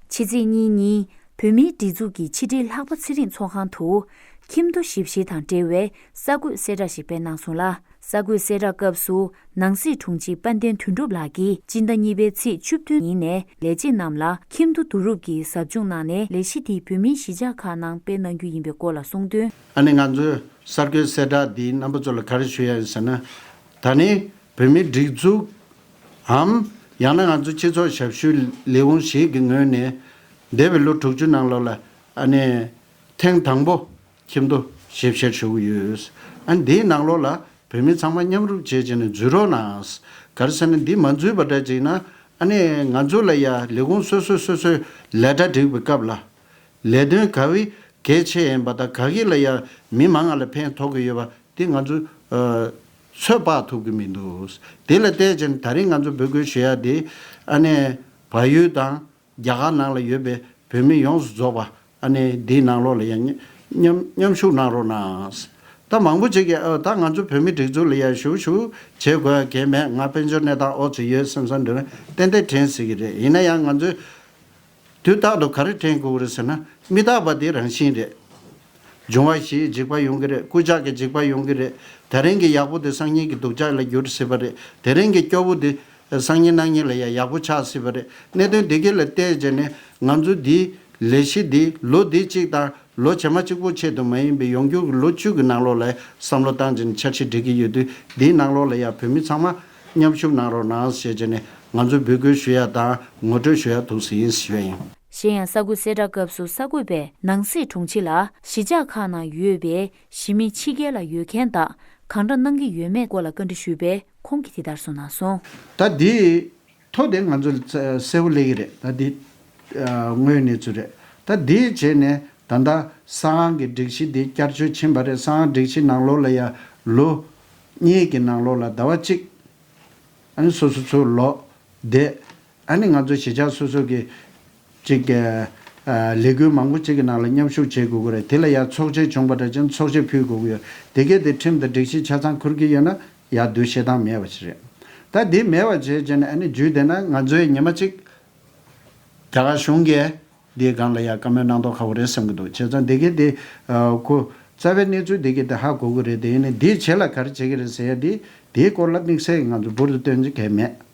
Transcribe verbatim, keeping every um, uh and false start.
ཕྱི་ཚེས་གཉིས་ཉིན་བོད་མིའི་སྒྲིག་འཛུགས་ཀྱི་ཕྱི་དྲིལ་ལྷག་པ་ཚེ་རིང་ཚོགས་ཁང་དུ་ཁྱིམ་ཐོ་ཞིབ་བཤེར་དང་འབྲེལ་བའི་གསར་འགོད་གསལ་བསྒྲགས་ཤིག་སྤེལ་གནང་སོང་ལ། གསར་འགོད་གསལ་བསྒྲགས་སྐབས་སུ་ནང་སྲིད་དྲུང་ཆེ་དཔལ་ལྡན་དོན་གྲུབ་ལགས་ཀྱིས་སྤྱི་ཟླ་གཉིས་པའི་ཚེས་བཅུ་བདུན་ཉིན་ནས་ལས་བྱེད་རྣམས་ལ་ཁྱིམ་ཐོ་བསྡུ་རུབ་ཀྱིས་ཟབ་སྦྱོང་གནང་ནས་ལས་གཞི་དེ་བོད་མིའི་གཞིས་ཆགས་ཁག་ནང་སྤེལ་གནང་རྒྱུ་ཡིན་པའི་སྐོར་ལ་གསུངས་དོན། ཨ་ནི་ང་ཚོས་གསར་འགོད་གསལ་བསྒྲགས་འདིའི་རྣམ་པ་ཚོ་ལ་ག་རེ་ཞུ་ཡ་ཡིན་ཟེར་ན། ད་ནི་བོད་མིའི་སྒྲིག་འཛུགས་འམ། ཡང་ན་ང་ཚོ་སྤྱི་ཚོགས་ཞབས་ཞུའི་ལས་ཁུངས་ཤིག་གི་ངོས་ནས་འདས་པའི་ལོ་དྲུག་ཅུ་ནང་ལོགས་ལ་ཨ་ནི་ཐེངས་དང་པོ་ཁྱིམ་ཐོ་ཞིབ་བཤེར་ཞུ་གི་ཡོད། ཨ་ནི་འདིའི་ནང་ལོགས་ལ་བོད་མི་ཚང་མ་མཉམ་རུབ་བྱས་བྱས་ནས་འཛུལ་རོགས་གནང་། ག་རེ་ཟེར་ན་འདི་མ་འཛུལ་བ་འདྲ་བྱས་ན་ཨ་ནི་ང་ཚོ་ལ་ཡ་ལས་ཁུངས་སོ་སོས་སོ་སོའི་ལས་གྲྭ་སྒྲིག་པའི་སྐབས་ལ་ལས་དོན་ག་བའི་གལ་ཆེ་ཡིན་པ་དང་ག་གི་ལ་ཡ་མི་མང་ང་ལ་ཕན་ཐོགས་ཀྱི་ཡོད་པ་འདི་ང་ཚོ་ཨ་ཚོད་དཔག་ཐུབ་ཀྱི་མི་འདུག་དེ་ལ་བལྟས་བྱས་ནས་ད་རིང་ང་ཚོ་འབོད་སྐུལ་ཞུ་ཡ་དེ་ཨ་ནི་བལ་ཡུལ་དང་། རྒྱ་གར་ནང་ལ་ཡོད་པའི་བོད་མི་ཡོངས་སུ་རྫོགས་པ་ཨ་ནི་འདིའི་ནང་ལོགས་ལ་ཡང་མཉམ་མཉམ་ཞུགས་གནང་རོགས་གནང་། ད་མང་པོ་ཅིག་གིས་ཨ་ད་ང་ཚོ་བོད་མི་སྒྲིག་འཛུགས་ལ་ཡང་ཞུགས་ཞུགས་བྱེད་དགོས་ཡ་གལ་མེད། ང་དཔལ་འབྱོར་གནས་སྟངས་ཨོ་ཙི་ཡོད་བསམ་བསམ་འདྲ་ཏན་ཏན་དྲན་སྲིད་ཀྱི་རེད། ཡིན་ན་ཡང་ང་ཚོས་དུས་རྟག་ཏུ་ག་རེ་དྲན་དགོས་ཀྱི་རེད་ཟེར་ན་མི་རྟག་པ་དེ་རང་བཞིན་རེད། འབྱུང་བ་བཞིའི་འཇིགས་པ་ཡོང་གི་རེད། རྐུ་ཇག་གི་འཇིགས་པ་ཡོང་གི་རེད། དེ་རིང་གི་ཡག་པོ་དེ་སང་ཉིན་གྱི་སྡུག་ཅག་ལ་འགྱུར་སྲིད་པ་རེད། དེ་རིང་གི་སྐྱོ་བོ་དེ་སང་ཉིན་གནངས་ཉིན་ལ་ཡང་ཡག་པོ་ཆགས་སྲིད་པ་རེད། གནད་དོན་འདི་ག་ལ་བལྟས་བྱས་ནས་ང་ཚོ་འདིའི་ལས་གཞི་འདི་ལོ་འདི་གཅིག་དང་ལོ་རྗེས་མ་གཅིག་པོ་ཆེད་དུ་མ་ཡིན་པའི་ཡོང་རྒྱུ་གི་ལོ་བཅུ་གི་ནང་ལོགས་ལ་བསམ་བློ་བཏང་བྱས་ནས་འཆར་གཞི་སྒྲིག་གི་ཡོད་དུས་འདིའི་ནང་ལོགས་ལ་ཡང་བོད་མི་ཚང་མ་མཉམ་ཞུགས་གནང་རོགས་གནང་ཞེས་བྱས་ནས་ང་ཚོས་འབོད་སྐུལ་ཞུ་ཡ་དང་ངོ་སྤྲོད་ཞུ་ཡ་འདུག་ཟེར་ཡིན་ཞུ་ཡ་ཡིན། གཞན་ཡང་གསར་འགོད་གསལ་བསྒྲགས་སྐབས་སུ་གསར་འགོད་པས་ནང་སྲིད་དྲུང་ཆེ་ལ་གཞིས་ཆགས་ཁག་ནང་ཡོད་པའི་གཞིས་མི་ཕྱི་རྒྱལ་ལ་ཡོད་མཁན་དག་གང་འདྲ་གནང་གི་ཡོད་མེད་སྐོར་ལ་བཀའ་འདྲི་ཞུས་པས་ཁོང་གིས་དེ་ལྟར་གསུངས་གནང་སོང་། ད་འདི་ཐོ་དེ་ང་ཚོ་ལ་གསལ་པོ་སླེབས་ཀྱི་རེད། ད་འདི་དངོས་གནས་ཚུལ་རེད། ད་འདི་བྱས་ནས་ད་ལྟ་ས་ཨང་གི་སྒྲིག་གཞི་འདི་བསྐྱར་བཅོས་ཕྱིན་པ་རེད། ས་ཨང་སྒྲིག་གཞི་ནང་ལོགས་ལ་ཡ་ལོ་གཉིས་ཀྱི་ནང་ལོགས་ལ་ཟླ་བ་གཅིག་ཨ་ནི་སོ་སོ་ཚོ་ལོག་བསྡད། ཨ་ནི་ང་ཚོ་གཞིས་ཆགས་སོ་སོ་གི་ཅིག་གི་ཨ་ལས་འགུལ་མང་པོ་ཅིག་གི་ནང་ལ་མཉམ་ཞུགས་བྱེད་དགོས་ཀྱི་རེད། དེ་ལ་ཡང་ཚོགས་ཆེན་བྱུང་པ་འདྲ་ཅན་ཚོགས་ཆེན་ཕུལ་དགོས་ཀྱི་ཡོད། དེ་གས་དེ་ཁྲིམས་དང་སྒྲིག་གཞི་ཆ་ཚང་འཁུར་གྱི་ཡོད་ན་ཡར་བསྡུ་བཤད་སྟངས་མེད་པ་ཞིག་རེད། ད་འདི་མེད་པ་བྱས་བྱས་ནས་ཨ་ནི་བརྒྱུད་དེ་ན་ང་ཚོའི་ཉི་མ་གཅིག་རྒྱ་གར་གཞུང་གིས་འདིའི་སྒང་ལ་ཡང་བཀའ་མོལ་གནང་མདོག་ཁ་པོ་རེད་བསམ་གྱི་འདུག་བྱས་ཙང་འདི་གས་དེ་ཁོ་རྩ་བའི་གནས་ཚུལ་འདི་གས་དེ་ཧ་གོ་གི་རེད། དེ་ཡིན་ནའི་འདིའི་རྗེས་ལ་ག་རེ་བྱེད་ཀྱི་རེད་ཟེར་ཡ་འདི་འདིའི་སྐོར་ལ་དམིགས་བསལ་ང་ཚོ་འབུར་དུ་བཏོན་རྒྱུ་གས་མེད།